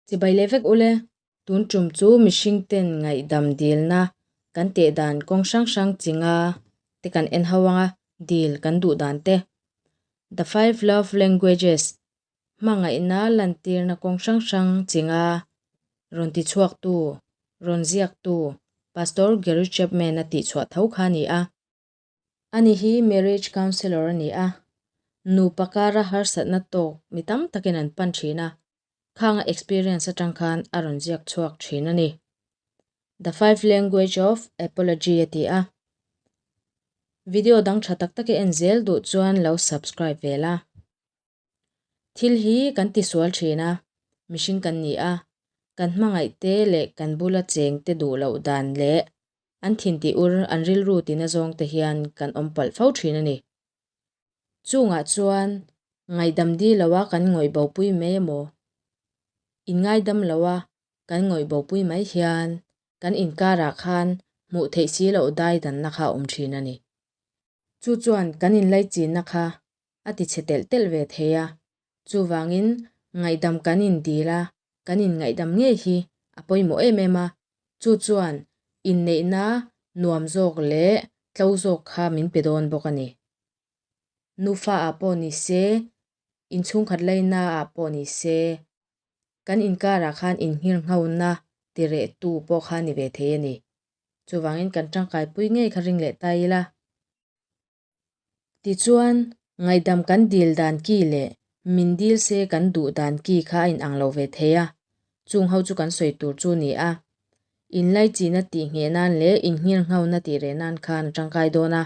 Chibai leh vek ule, tun tum chu mihring ten ngaihdam dilna kan teh dan kawng hrang hrang chinga te kan en ho anga dil kan duh dan te. The Five Love Languages hmangaihna lantirna kawng hrang hrang chinga rawn ti chhuaktu, rawn ziaktu Pastor Gary Chapman a tihchhuah tho kha a ni a. Ani hi marriage counsellor a ni a, nupa kara harsatna tawk mi tam takin an pan thin a, khanga experience atang khan a rawn ziak chhuak thin a ni. The Five Language of Apology a ti a. Video dang tha tak tak i en zel duh chuan lo subscribe ve la. Thil hi kan tisual thin a, mihring kan ni a, kan hmangaih te leh kan bula cheng te duh loh dan leh an thin tih ur an rilru tina zawng te hian kan awm palh fo thin a ni. Chungah chuan ngaihdam di loa kan ngawih bopui mai emaw, inngaidam loa kan ngawih bopui mai hian kan inkarah khan hmuh theih si loh dai danna kha a awm thin a ni. Chu chuan kan inlaichinna kha a ti chhe telh telh ve thei a, chuvangin ngaihdam kan indil a, kan inngaihdam ngei hi a pawimawh em em a, chu chuan inneihna nuam zawk leh tlo zawk kha min pe dawn bawk a ni. Nufa ah pawh ni se, inchhungkhat laina ah pawh ni se, kan inkarah khan inngirnghauna tirehtu pawh kha ni ve thei a ni. Chuvangin kan tangkaipui ngei kha ring leh ta ila. Tichuan, ngaihdam kan dil dan ki leh min dil se kan duh dan ki kha a inang lo ve thei a, chung ho chu kan sawi tur chu ni a. Inlaichina tih ngheh nan leh inngirnghauna tih reh nan khan a tangkai dawn a.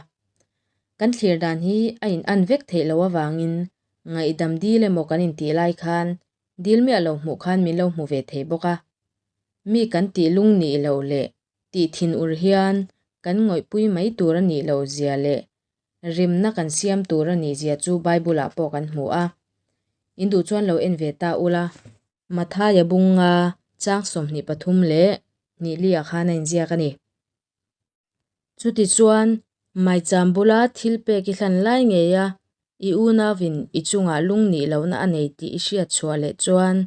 Kan thlir dan hi a inan vek theih loh avangin ngaihdam dil emaw kan intih lai khan dil miah lo hmuh khan min lo hmu ve thei bawk a. Mi kan tih lung nih loh leh Tih thin ur hian kan ngawihpui mai tur a nih loh zia leh rimna kan siam tur a nih zia chu Bible-ah pawh kan hmu a. In duh chuan lo en ve ta ula. Mathaia bunga chang 23 leh hnihliah khan a inziak a ni. Chutichuan, maicham bula thil pek i hlan lai ngei a, i unauin i chungah lung nih lohna a nei tih i hriat chhuah leh chuan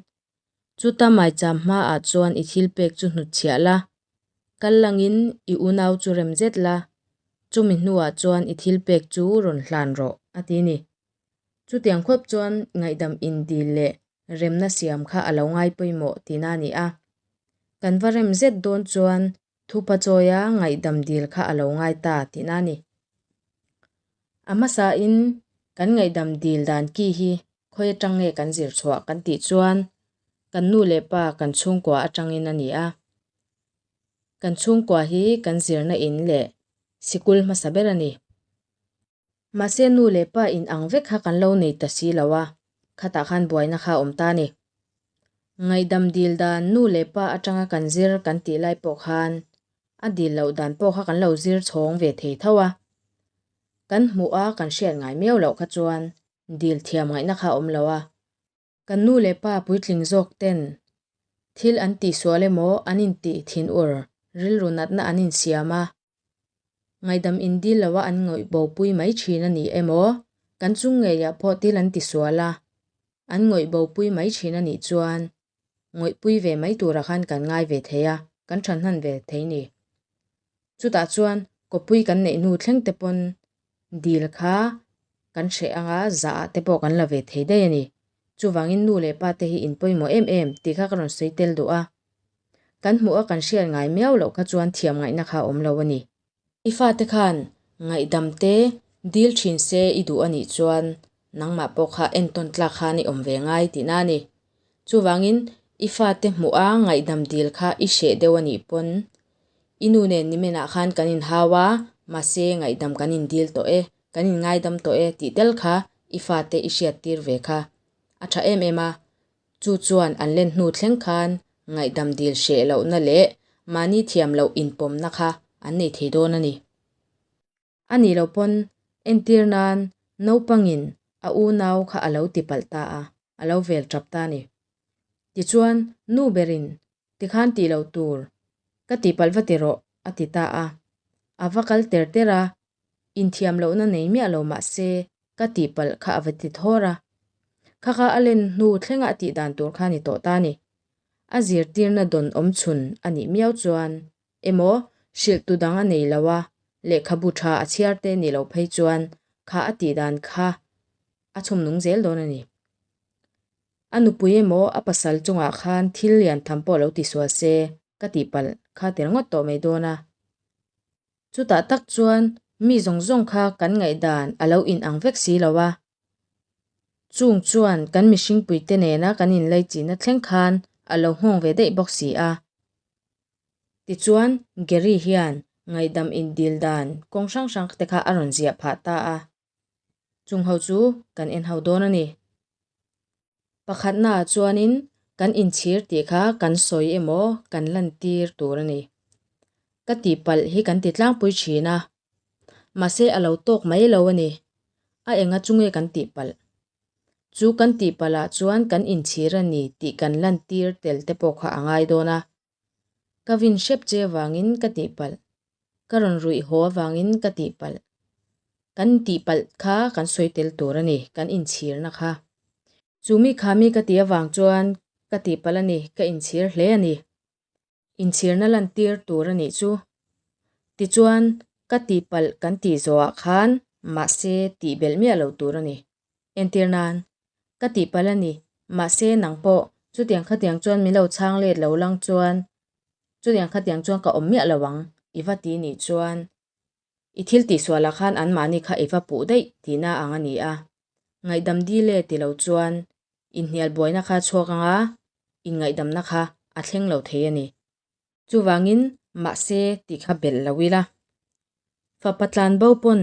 Chuta maicham hmaah chuan i thil pek chu hnutchhiah la, kal langin i unau chu rem zet la, chumi hnuah chuan i thil pek chu rawn hlan rawh, a ti ni. Chutiang khuap chuan ngaihdam indil leh remna siam kha a lo ngai pawimawh tihna a ni a. Kan va rem zet dawn chuan thupa chawia ngaihdam dil kha a lo ngai ta tihna a ni. A hmasain kan ngaihdam dil dan ki hi Khawi atang nge kan zir chhuah kan tih chuan kan nu leh pa kan chhungkua atangin a ni a. Kan chhungkua hi kan zirna in leh sikul hmasa ber a ni. Mahse nu leh pa in ang vek kha kan lo nei ta si lo a, khatah khan buaina kha a awm ta a ni. Ngaihdam dil dan nu leh pa atanga kan zir kan tih lai pawh khan a dil loh dan pawh kha kan lo zir chhawng ve thei tho a. Kan hmuh a kan hriat ngai miau loh kha chuan Dil thiam ngaihna kha a awm lo a, kan nu leh pa puitling zawk ten thil an tihsual emaw an intih thin ur rilru natna an insiam a, ngaihdam indil lo a an ngawih bopui mai thin a ni emaw kan chung ngeiah pawh thil an tisual a, an ngawih bopui mai thin a nih chuan ngawihpui ve mai turah khan kan ngai ve thei a, kan thanhnan ve thei ni. Chutah chuan kawpui kan neih hnu thleng te pawn dil kha kan hreh anga zah ah te pawh kan la ve thei daih a ni. Chuvangin nu leh pa te hi in pawimawh em em tih kha ka rawn sawi tel duh a. Kan hmuh a kan hriat ngai miau loh kha chuan thiam ngaihna kha a awm lo a ni. I fate khan ngaihdam te dil thin se i duh a nih chuan nangmah pawh kha entawn tlak khan i awm ve ngai tihna a ni. Chuvangin i fate hmuh a ngaihdam dil kha i hreh deuh a nih pawn i nu nen nimenah khan kan inhau a, mahse ngaihdam kan indil tawh e, kan inngaidam tawh e tih tel kha i fate i hriattir ve kha a tha em em a. Chu chuan an len hnu thleng khan ngaihdam dil hreh lohna leh mahni thiam loh inpawmna kha an nei thei dawn a ni. A nih loh pawn entir nan naupangin a unau kha a lo ti palh ta a, a lo vel tap ta a ni. Tichuan nu berin tikhan tih loh tur ka ti palh va ti rawh a ti ta a. A va kal ter ter a, inthiam lohna nei miah lo mah se ka tih palh kha a va ti thawr a. Kha kha a len hnu thlenga a tih dan tur kha a ni tawh ta a ni. A zirtirna dawn awmchhun a nih miau chuan emaw hrilhtu dang a nei lo a, lehkhabu tha a chhiar te nih loh phei chuan kha a tih dan kha a chhawm nung zel dawn a ni. A nupui emaw a pasal chungah khan thil lian tham pawh lo tisual se ka tihpalh kha tel ngawt tawh mai dawn a. Chutah tak chuan mi zawng zawng kha kan ngaihdan a lo inang vek si lo a. Chung chuan kan mihringpuite nena kan inlaichihna thleng khan a lo nghawng ve daih bawk si a. Tichuan, Gary hian ngaihdam indil dan kawng hrang hrang te kha a rawn ziah phah ta a. Chung ho chu kan en ho dawn a ni. Pakhatnaah chuanin kan inchhir tih kha kan sawi emaw kan lantir tur a ni. Ka tihpalh hi kan ti tlangpui thin a, mahse a lo tawk mai lo a ni. A enga chu nge kan tihpalh? Chu kan tihpalhah chuan kan inchhir a ni tih kan lantir tel te pawh kha a ngai dawn a. Ka vin hrep che avangin ka tihpalh. Ka rawn ruih haw avangin ka tihpalh. Kan tihpalh kha kan sawi tel tur a ni, kan inchhirna kha. Chu mi kha mi ka tih avang chuan ka tihpalh a ni, ka inchhir hle a ni. Inchhirna lantir tur a nih chu. Tichuan, ka tihpalh kan tih zawhah khan mahse tihbelh miah lo tur a ni. Entir nan, Ka tihpalh a ni, mahse nang pawh chutiang khatiang chuan min lo chhang let lo lang chuan chutiang khatiang chuan ka awm miah lo ang i va ti nih chuan i thil tihsualah khan anmahni kha i va puh daih tihna ang a ni a. Ngaihdam dil e ti lo chuan inhnial buaina kha chhuak anga inngaihdamna kha a thleng lo thei a ni. Chuvangin mahse tih kha belh lo ila. Fapa tlanbo pawn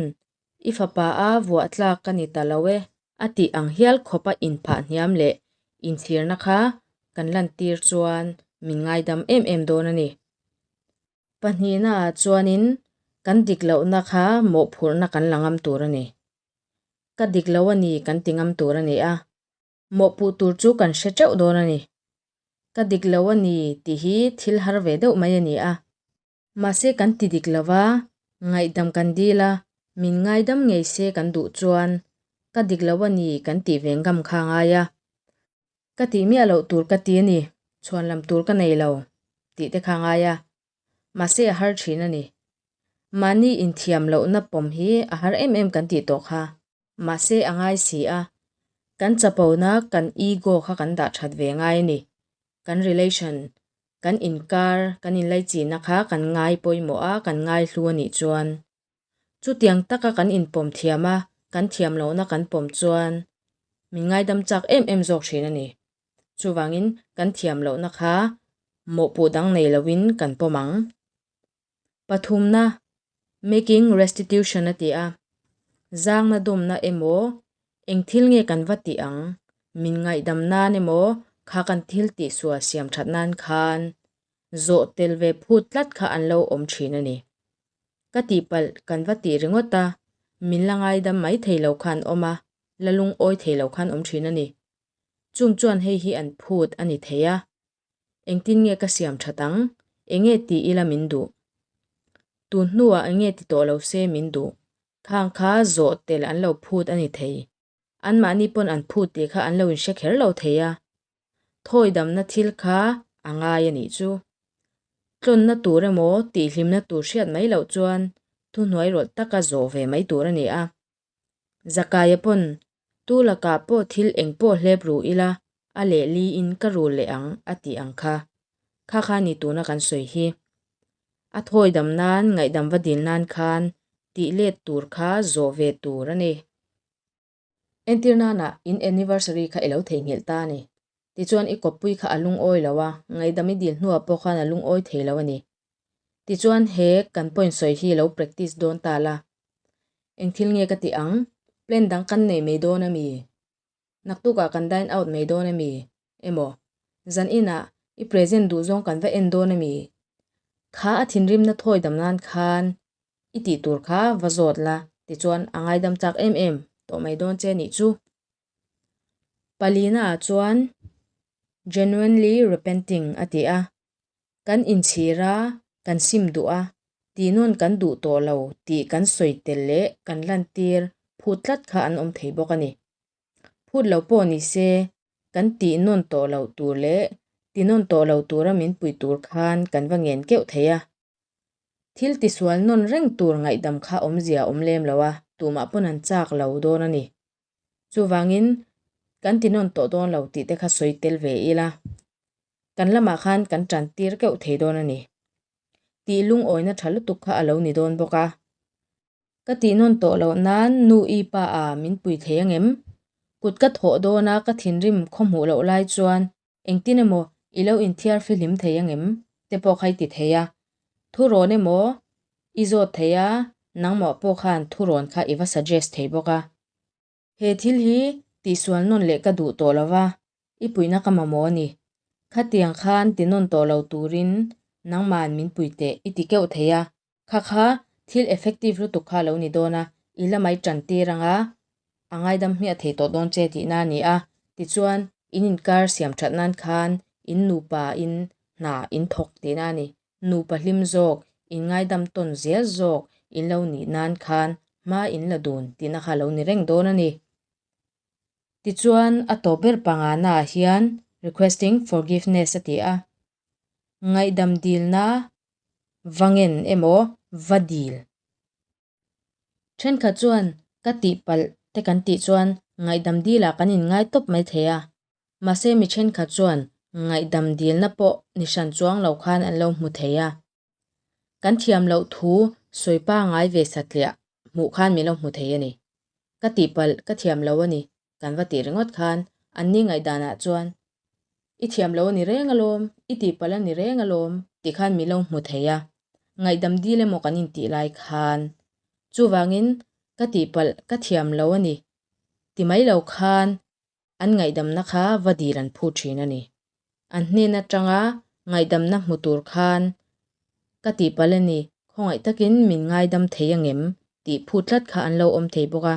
i fapa a vuah tlak ka ni ta lo e a tih ang hial khawpa inphah hniam leh inchhirna kha kan lantir chuan min ngaidam em em dawn a ni. Pahnihnaah chuanin kan dik lohna kha mawhphurhna kan la ngam tur a ni. Ka dik lo a ni kan ti ngam tur a ni a. Mawhpuh tur chu kan hre teuh dawn a ni. Ka dik lo a ni tih hi thil har ve deuh mai a ni a. Mahse kan ti dik lo va, ngaihdam kan dil a, min ngaidam ngei se kan duh chuan ka dik lo a ni kan tih ve ngam kha a ngai a. Ka tih miah loh tur ka ti a ni, chhuanlam tur ka nei lo tih te kha a ngai a. Mahse a har thin a ni. Mahni inthiam lohna pawm hi a har em em kan tih tawh kha. Mahse a ngai si a, kan chapona kan ego kha kan dah that ve ngai a ni. Kan relation, kan inkar, kan inlaichihna kha kan ngai pawimawh a, kan ngai hlu a nih chuan. Chutiang taka kan inpawm thiam a, kan thiam lohna kan pawm chuan min ngaidam chak em em zawk thin a ni. Chuvangin kan thiam lohna kha mawhpuh dang nei loin kan pawm ang. Pathumna, Making restitution a ti a, zangna dawmna emaw, eng thil nge kan va tih ang, min ngaihdam nan emaw kha kan thil tihsual siam that nan khan zawh tel ve phut tlat kha an lo awm thin a ni. Ka tihpalh kan va tih ringawt a, min la ngaidam mai thei lo khan awm a, la lungawi thei lo khan awm thin a ni. Chung chuan hei hi an phut a ni thei a. Engtin nge ka siam that ang? Enge ti ila min duh? Tun hnuah enge ti tawh lo se min duh? Khang kha zawh tel an lo phut a ni thei. Anmahni pawn an phut tih kha an lo inhre kher lo thei a. Thawi damna thil kha a ngai a nih chu. Tlawnna tur emaw tihhlimna tur hriat mai loh chuan thuhnuai rawlh taka zawh ve mai tur a ni a. Zakaia pawn, Tu lakah pawh thil eng pawh hlep ru ila, a lehli in ka rul leh ang a tih ang kha. Kha kha ni tuna kan sawi hi. A thawi dam nan, ngaihdam va dil nan khan tih let tur kha zawh ve tur a ni. Entir nanah in anniversary kha i lo theihnghilh ta a ni. Tichuan i kawppui kha a lungawi lo a, ngaihdam i dil hnuah pawh khan a lungawi thei lo a ni. Tichuan he kan point sawi hi lo practice dawn ta la. Eng thil nge ka tih ang? Plan dang kan nei mai dawn a mi? Naktukah kan dine out mai dawn a mi? Emaw, zan inah i present duh zawng kan va en dawn a mi? Kha a thinrimna thawi dam nan khan i tih tur kha va zawt la, tichuan a ngaidam chak em em tawh mai dawn che nih chu. Palina ah chuan genuinely repenting a ti a, Kan inchhir a, kan sim duh a, tihnawn kan duh tawh lo tih kan sawi tel leh kan lantir phut tlat kha an awm thei bawk a ni. Phut lo pawh ni se, kan tihnawn tawh loh tur leh Ti nawn tawh lo tura min pui tur khan kan va ngen keuh thei a. Thil tisual nawn reng tur ngaihdam kha awmzia awm lem lo a, tumah pawn an chak lo dawn a ni. Chuvangin kan ti nawn tawh dawn lo tih te kha sawi tel ve ila, kan lamah khan kan tan tir keuh thei dawn a ni. Tih lungawina tha lutuk kha a lo ni dawn bawk a. Ka tih nawn tawh loh nan nu i pa a min pui thei angem? Kut ka thawh dawn a ka thinrim khaw hmuh loh lai chuan engtin emaw i lo inthiar fihlim thei angem? Te pawh kha i ti thei a. Thurawn emaw i zawt thei a, nangmah pawh khan thurawn kha i va suggest thei bawk a. He thil hi tihsual nawn leh ka duh tawh lo va, i puihna ka mamawh a ni. Khatiang khan ti nawn tawh lo turin nangma'n min pui teh i ti keuh thei a, kha kha thil effective lutuk kha a lo ni dawn a, i la mai tan tir ang a, a ngaidam hmiah thei tawh dawn che tihna a ni a. Tichuan, in inkar siam that nan khan in nupa in hna in thawk tihna a ni. Nupa hlim zawk, in ngaidam tawn zel zawk in lo nih nan khan hma in la dun tihna kha a lo ni reng dawn a ni. Tichuan, a tawp ber pangana ah hian requesting forgiveness a ti a. Ngaihdam dilna va ngen emaw va dil. Thenkhat chuan ka tihpalh te kan tih chuan ngaihdam dilah kan inngai tawp mai thei a. Mahse mi thenkhat chuan ngaihdam dilna pawh ni hran chuang lo khan an lo hmu thei a. Kan thiam loh thu sawi pangai ve satliah hmuh khan min lo hmu thei a ni. Ka tihpalh ka thiam lo a ni kan va tih ringawt khan anni ngaihdanah chuan i thiam lo a ni reng alawm, i tihpalh a ni reng alawm tih khan min lo hmu thei a, ngaihdam dil emaw kan intih lai khan. Chuvangin ka tihpalh ka thiam lo a ni ti mai lo khan an ngaihdamna kha va dil an phu thin a ni. An hnen atanga ngaihdamna hmu tur khan ka tihpalh a ni, khawngaih takin min ngaidam thei angem tih phut tlat kha an lo awm thei bawk a.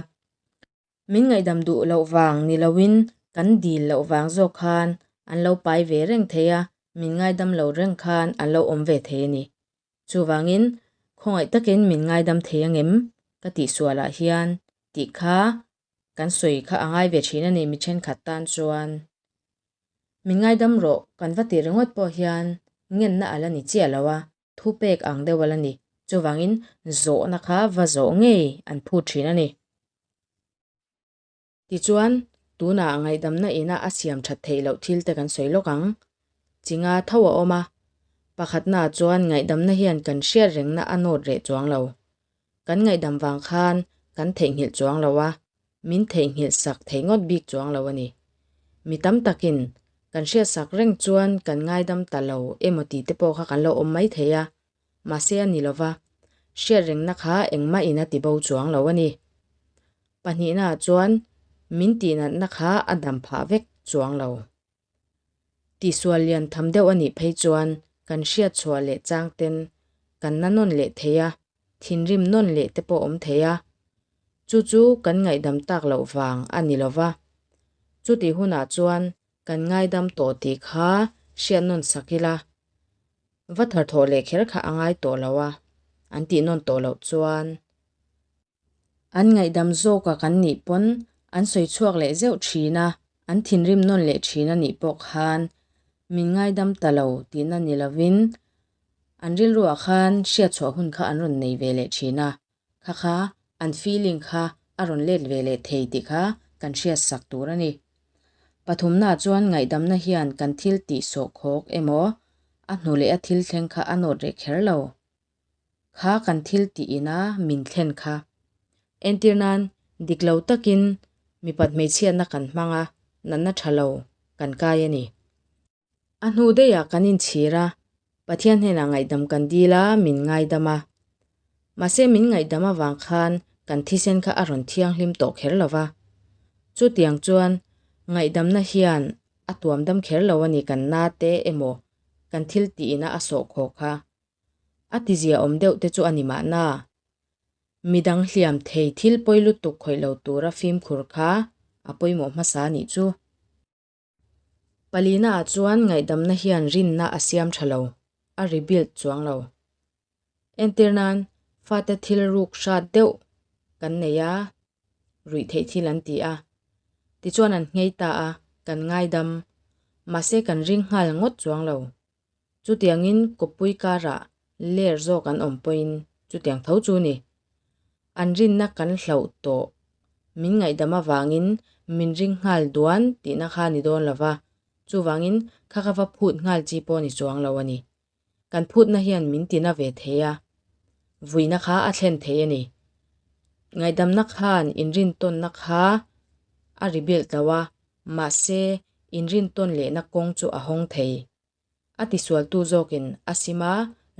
Min ngaihdam duh loh vang ni loin kan dil loh vang zawk khan an lo pai ve reng thei a, min ngaidam lo reng khan an lo awm ve thei a ni. Chuvangin, khawngaih takin min ngaidam thei angem? Ka tihsualah hian tih kha kan sawi kha a ngai ve thin a ni mi thenkhat tan chuan. Min ngaidam rawh kan va tih ringawt pawh hian ngenna a la ni chiah lo a, thupek ang deuh a la ni. Chuvangin zawhna kha va zawh ngei an phut thin a ni. Tichuan, tunah ngaihdamna ina a siam that theih loh thil te kan sawi lawk ang. Chinga tho a awm a, pakhatnaah chuan ngaihdamna hian kan hriat rengna a nawt reh chuang lo. Kan ngaihdam vang khan kan theihnghilh chuang lo a, min theihnghilh sak thei ngawt bik chuang lo a ni. Mi tam takin kan hriat sak reng chuan kan ngaidam ta lo emaw tih te pawh kha kan lo awm mai thei a, mahse a ni lo va, hriat rengna kha engmah in a ti bo chuang lo a ni. Pahnihnaah chuan min tihnatna kha a dam phah vek chuang lo. Tihsual lian tham deuh a nih phei chuan kan hriat chhuah leh chang ten kan na nawn leh thei a, thinrim nawn leh te pawh awm thei a. Chu chu kan ngaihdam tak loh vang a ni lo va. Chutih hunah chuan kan ngaidam tawh tih kha hriat nawn sak ila, va tharthawh leh kher kha a ngai tawh lo a, an tih nawn tawh loh chuan. An ngaihdam zawka kan nih pawn an sawi chhuak leh zeuh thin a, an thinrim nawn leh thin a nih pawh khan min ngaidam ta lo tihna ni lovin an rilruah khan hriatchhuah hun kha an rawn nei ve leh thin a, kha kha an feeling kha a rawn let ve leh thei tih kha kan hriatsak tur a ni. Pathumnaah chuan ngaihdamna hian kan thil tih sawhkhawk emaw a hnu leh a thil thleng kha a nawt reh kher lo. Kha kan thil tih ina min thlen kha. Entir nan, dik lo takin mipat hmeichhiatna kan hmang a, natna tha lo kan kai a ni. A hnu daihah kan inchhir a, Pathian hnenah ngaihdam kan dil a, min ngaidam a. Mahse min ngaihdam avang khan kan thisen kha a rawn thianghlim tawh kher lo va. Chutiang chuan ngaihdamna hian a tuamdam kher lo a ni kan na te emaw kan thil tih ina a sawhkhawk kha. A tizia awm deuh te chu a ni mahna. Midang hliam thei thil pawi lutuk khawih lo tura fimkhur kha a pawimawh hmasa a nih chu. Palina ah chuan ngaihdamna hian rinna a siam tha lo, a rebuild chuang lo. Entir nan, fate thil ruk hrat deuh kan nei a, ruih theih thil an ti a. Tichuan an nghei ta a, kan ngaidam. Mahse kan ring nghal ngawt chuang lo. Chutiangin kawppui karah ler zawk an awm pawhin chutiang tho chu ni. An rinna kan hlauh tawh. Min ngaihdam avangin min ring nghal duan tihna kha ni dawn lo va, chuvangin kha ka va phut nghal chi pawh ni chuang lo a ni. Kan phutna hian min tina ve thei a, vuina kha a thlen thei a ni. Ngaihdamna khan inrintawnna kha a rebuild lo a, mahse inrintawn lehna kawng chu a hawng thei. A tisualtu zawkin a sim a,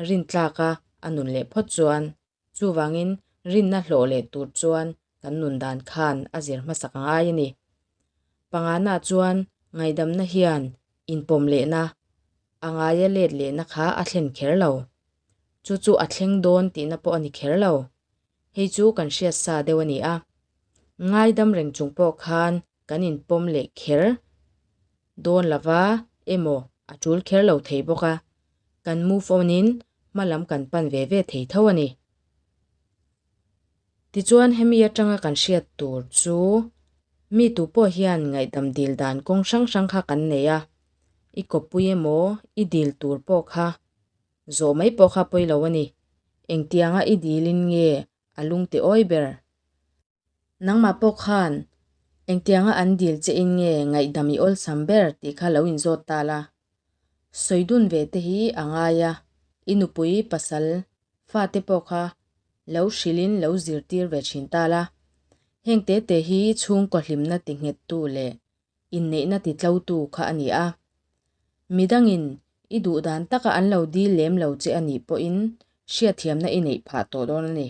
rintlaka a nun leh phawt chuan. Chuvangin rinna hlawh leh tur chuan kan nun dan khan a zir hmasak a ngai a ni. Pangana chuan ngaihdamna hian inpawm lehna, a ngaia let lehna kha a thlen kher lo. Chu chu a thleng dawn tihna pawh a ni kher lo. Hei chu kan hriat sa deuh a ni a. Ngaidam reng chung pawh khan kan inpawm leh kher dawn lova emaw a tul kher lo thei bawk a, kan move on in hma lam kan pan ve ve thei tho a ni. Tichuan hemi atanga kan hriat tur chu mi tu pawh hian ngaihdam dil dan kawng hrang hrang kha kan nei a, i kawppui emaw i dil tur pawh kha zawh mai pawh kha pawi lo a ni. Engtianga i dilin nge a lungti awi ber? Nangmah pawh khan engtianga an dil che in nge ngaihdam i awlsam ber tih kha lo inzawt ta la. Sawi dun ve te hi a ngai a, i nupui, pasal, fate pawh kha lo hrilhin lo zirtir ve thin ta la. Heng te te hi chhungkaw hlimna ti nghettu leh inneihna ti tlotu kha a ni a. Midangin i duh dan taka an lo dil lem lo che a nih pawhin hriatthiamna i neih phah tawh dawn a ni.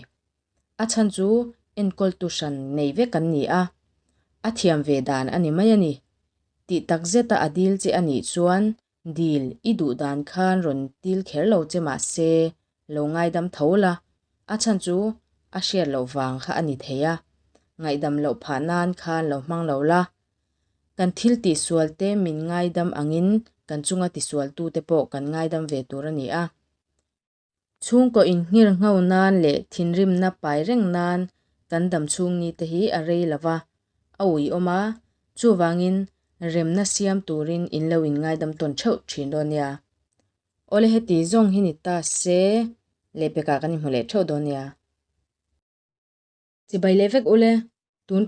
A chhan chu enkawltu hran nei vek an ni a, a thiam ve dan a ni mai a ni. Tih tak zeta a dil che a nih chuan dil i duh dan khan rawn dil kher lo che mah se lo ngaidam tho la, a chhan chu a hriat loh vang kha a ni thei a, ngaihdam loh phah nan khan lo hmang lo la. Kan thil tihsual te min ngaidam angin kan chunga tisualtute pawh kan ngaidam ve tur a ni a. Chhungkaw inhngir ngho nan leh thinrimna pai reng nan kan dam chhung ni te hi a rei lo va, a uiawm a, chuvangin remna siam turin in lo inngaidam tawn theuh thin dawn nia. Awle heti zawng hi ni ta se, lehpekah kan inhmu leh theuh dawn nia. Chibai leh vek ule, tun.